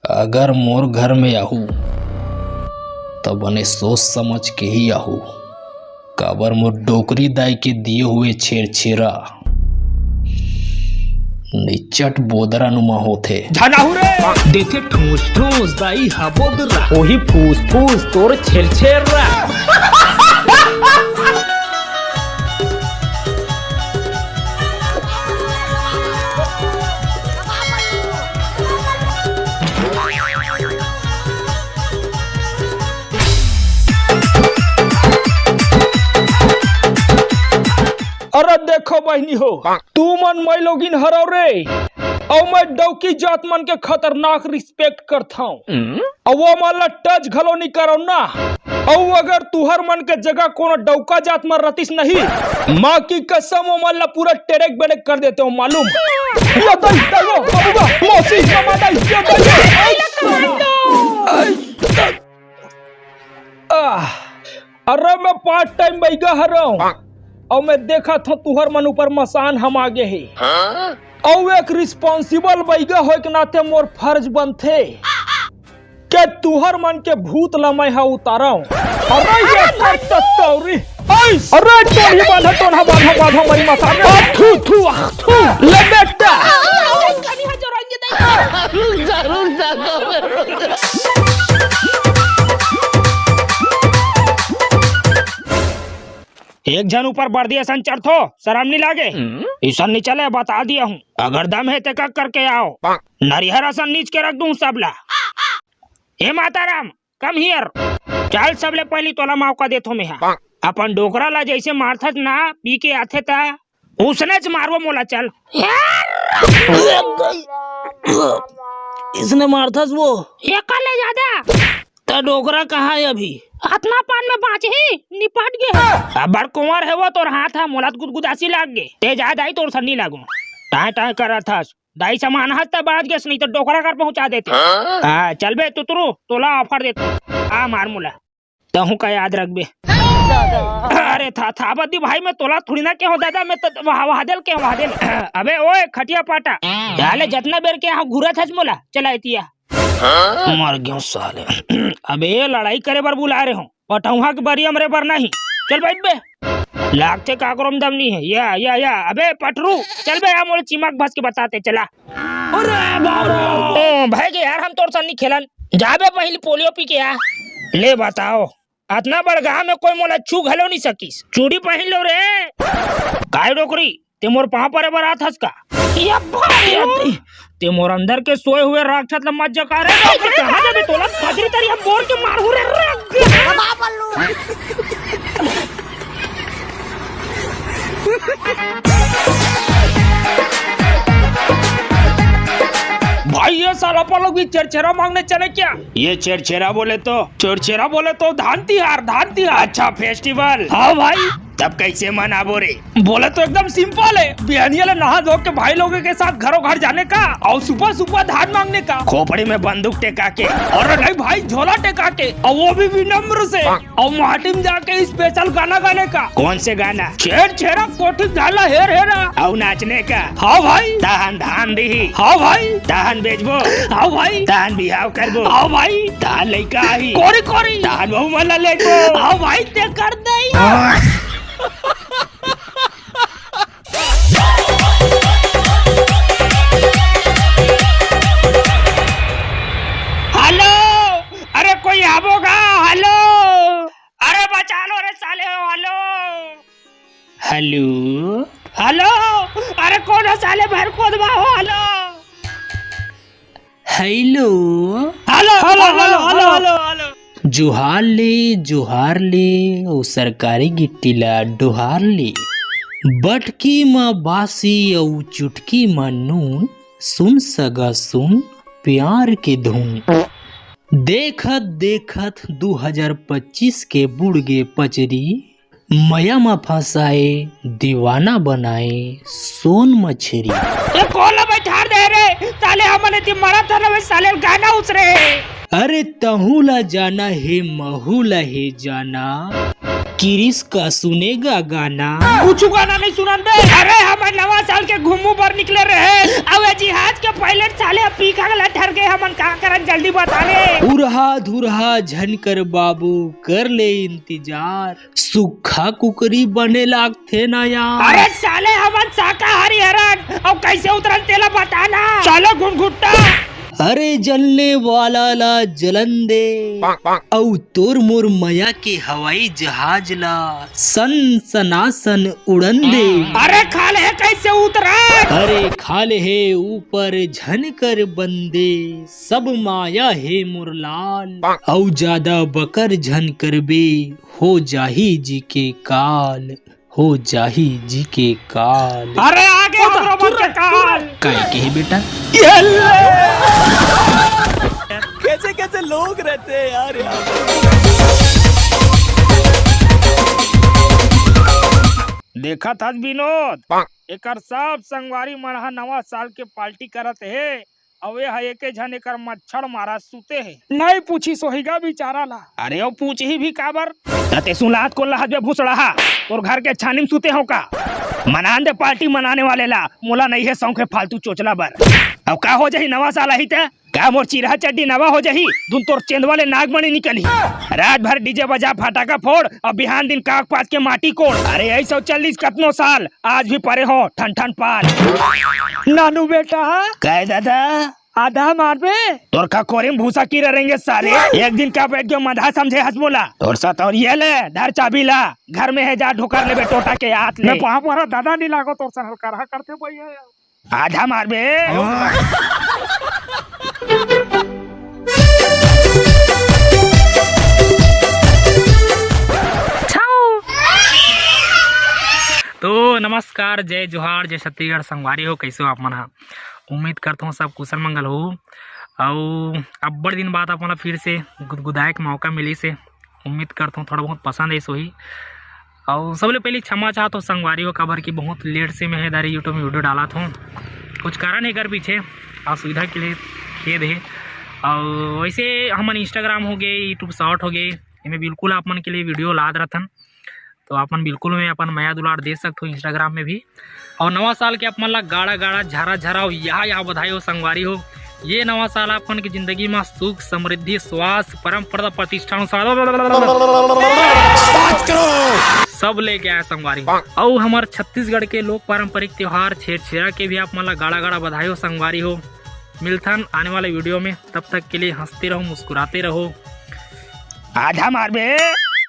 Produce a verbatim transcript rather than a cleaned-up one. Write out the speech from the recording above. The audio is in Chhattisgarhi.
अगर मोर घर में आहू, त बने सोच समझ के ही आहू, काबर मोर डोकरी दाई के दिए हुए छेरछेरा निचट बोदरा नुमा होथे। झन आहू रे। देथे ठूस ठूस दाई हा बोदरा। ओही फूस फूस तोर छेरछेरा। अरे देखो बहिनी हो, तुमन मइलोगिन हरव रे, अउ मैं डौकी जात मन के खतरनाक respect करथंव। अउ वो मन ला touch घलो नइ करव ना। अउ अगर तुहर मन के जगह कोनो डौका जात मन रतिस नहीं, माँ की कसम, वो मन ला पूरा टेरेक बेरेक कर देतेंव मालूम। ये दई, दई, वो, बबुआ, मौसी, मामा दई, ये दई, ये। आह, अरे मैं part time बइगा हरंव, अउ मैं देखत हंव तुहर मन ऊपर मसान हमा गे हे। अउ एक responsible बइगा होय के नाते मोर फर्ज बनथे के तुहर मन के भूत ल मैं ह उतारंव। अरे ये कर तत्तौरी। अरे टोनी बांधा, टोना बांधा, बांधा मरी मसान। आ, थू, थू, आ, थू। ले बेटा। एक झन ऊपर बर्दी असन चढ़थो, शरम नी लागे? इसन नी चले, बता दिया हूँ। अगर दम हे ते का करके आओ। नरिहर असन नीच के रख दूं सबला। ए माता राम, come here। चल, सबले पहिली तोला मौका देथो मेहा। अपन डोकरा ला जइसे मारथस ना, पी के आथे ता, उसनेच मारबो मोला, चल। इसने मारथस वो। एकर ले जादा। त डोकरा कहाँ हे अभी? अतना पान में बाँचही, निपट गे हे। अब्बड़ कुंवर हे वो, तोर हाथ ह मोला त गुदगुदासी लाग गे। ते जा दाई, तोर सन नी लागूं। टाँय टाँय करत हस। दाई समान हस त बाँच गेस, नहीं त डोकरा घर पहुँचा देते। हाँ? हाँ, चल बे तुतरू, तोला offer देते। आ मार मोला। तहूँ का याद रखबे। अरे था, था बद्दी भाई, मैं तोला थोड़ी ना केहों दादा, मैं तो वहा, वहा देल केहों, वहा देल। अबे ओए खटिया पाटा, साले जतना बेर के यहाँ घूरत हस मोला, चला एतिया। मर गेंव साले। अबे लड़ाई करे बर बुलाए रहे हों, पटौहा के बरी अमरे बर नहीं। चल बइठ बे। लागथे काकरो म दम नहीं हे। या, या, या, अबे पटरू, चल बे, आ मोला चिमक भस के बताते, चला। अरे बाप रे। ओ, भाई के यार, हम तोर सन नी खेलन। जाबे पहिली पोलियो पी के आ। ले बताओ, अतना बड़ गाँव में कोई मोला छू घलो नी सकिस। चूड़ी पहिन लो रे। काय डोकरी, ते मोर पाँव परे बर आत हस का? ये भाई। ते मोर अंदर के सोए हुए राक्षस ल मत जगा रे। कहाँ जाबे तोला? खजरी तरी हम बोर के मारहूँ रे। भाई, ये साल अपन लोग भी छेरछेरा मांगने चले क्या? ये छेरछेरा बोले तो, छेरछेरा बोले तो धान तिहार, धान तिहार। अच्छा, festival। हाँ भाई। तब कैसे मनाबो रे? बोले तो एकदम simple है, बिहनिया ले नहा धो के भाई लोगों के साथ घरों घर जाने का अउ सुबह सुबह धान मांगने का। खोपड़ी में बंदूक टेका के। अरे नहीं भाई, झोला टेका के, अउ वो भी विनम्र से। अउ माटी में जाके special गाना गाने का। कौन से गाना? छेरछेरा कोठी ढाला हेर हेरा। अउ नाचने का। हाँ भाई। तहन धान दिही। हाँ भाई। तहन बेचबो। हाँ भाई। तहन बिहाव करबो। हाँ भाई। तहन लइका आही। कोरी कोरी। तहन बहू मन ला लेगबो। हाँ भाई, ते कर दे। Hello, अरे कोई आबो गा? Hello, अरे बचा लो रे साले हो। Hello, hello, hello, अरे कोन हो साले भर कोदवा हो? Hello, hello, hello, hello, hello, hello। जोहार ले, जोहार ले, ओ सरकारी गिट्टी ला डोहार ले। बटकी म बासी अउ चुटकी म नून, सुन सगा सुन प्यार के धुन। देखत देखत दू हजार पच्चीस के बुड़ गे पचरी, मया म फंसाए, दीवाना बनाए, सोन मछरी। ए, कोन ला बैठार दे रे? साले हमन एती मरत हन, वे साले गाना उसरे। अरे तहू ला जाना हे, महू ला हे जाना, किरिस का सुनेगा गाना। कुछ गाना नहीं सुनन दे। अरे हमन नवा साल के घूमू बर निकले रहे, अउ ए जिहाज के पहले साले अब पी खा के लट्ठर गए, हमन का करन, जल्दी बता रे। उरहा धुरहा झन कर बाबू, कर ले इंतजार। सुक्खा कुकरी बने लागथे ना यार। अरे साले, हमन शाकाहारी हरन, अउ कैसे उतरन तेला बता ना। साले घुनघुट्टा। अरे जलने वाला ला जलन दे, अउ तोर मोर मया के हवाई जहाज ला सन सनासन उड़न दे। अरे खा ले हे कैसे उतरन। अरे खा ले हे ऊपर झन कर बंदे, सब माया हे मोर लाल। अउ जादा बकर झन करबे, हो जाही जी के काल, हो जाही जी के काल। अरे आगे हमरो मन के काल। काय कहे बेटा? कैसे कैसे लोग रहते हैं यार यहाँ पे। देखत हस विनोद, एकर सब संगवारी मन ह नवा साल के पार्टी करत हे, अउ ए ह एके झन एकर मच्छर मारा सुते हे। नहीं पूछी सोहिगा बिचारा ला। अरे ओ पूछही भी काबर? त ते सुलात कोन ला हसबे भुसड़ाहा? तोर घर के छानी म सुते हो का? मनान दे पार्टी मनाने वाले ला, मोला नहीं हे शौक हे फालतू चोचला बर। अब का हो जाही नवा साल आही ते? का मोर चिरहा चड्डी नवा हो जाही? धुन तोर चेंदवा ले नागमणि निकलही। रात भर डीजे बजा, फटाका फोड़, अउ बिहान दिन काक पात के माटी कोड़। अरे यही सौ चालीस कतनो साल, आज भी परे हो ठन ठन पाल। नानू बेटा। काय दादा? आधा मारबे? तोर खकोरी म भूसा कीरा रेंगे साले। एक दिन का बैठ के मधा समझे हस मोला। तोर साथ और ये ले, धर चाबी ला। घर में हे जा ढुकर लेबे टोटा के हाथ ले। मैं पाँव परा दादा नहीं लागो तोर से हल्का रहा करते भैया। आधा मारबे। तो नमस्कार, जय जोहार, जय छत्तीसगढ़ संगवारी हो, कैसे हो आप मन ह? उम्मीद करत हूँ सब कुशल मंगल हो। अउ अब्बड़ दिन बाद आप मन ला फिर से गुदगुदाए के मौका मिलिस हे। उम्मीद करत हूँ थोड़ा बहुत पसंद आइस होही। अउ सबले पहले क्षमा चाहत हूँ संगवारी हो, काबर कि बहुत लेट से मैं हे दारी YouTube में वीडियो डालत हूँ। कुछ कारण हे एकर पीछे, असुविधा के लिए खेद हे। अउ वैसे हमन Instagram हो गए, YouTube Short हो गए, एमे बिल्कुल आप मन के लिए वीडियो लात रहथन। तो आप मन बिल्कुल में अपन मया दुलार दे सकत हो Instagram में भी। अउ नवा साल के आप मन ला गाड़ा गाड़ा, झरा झरा अउ यहाँ यहाँ बधाई हो संगवारी हो। ये नवा साल आप मन के जिंदगी में सुख, समृद्धि, स्वास्थ्य, परम पद, प्रतिष्ठा अनुसार सब लेके आए संगवारी हो। अउ हमर छत्तीसगढ़ के लोक पारंपरिक त्योहार छेरछेरा के भी आप मन ला गाड़ा गाड़ा बधाई हो संगवारी हो। मिलथन आने वाले वीडियो में, तब तक के लिए हंसते रहो, मुस्कुराते रहो। आधा मारबे।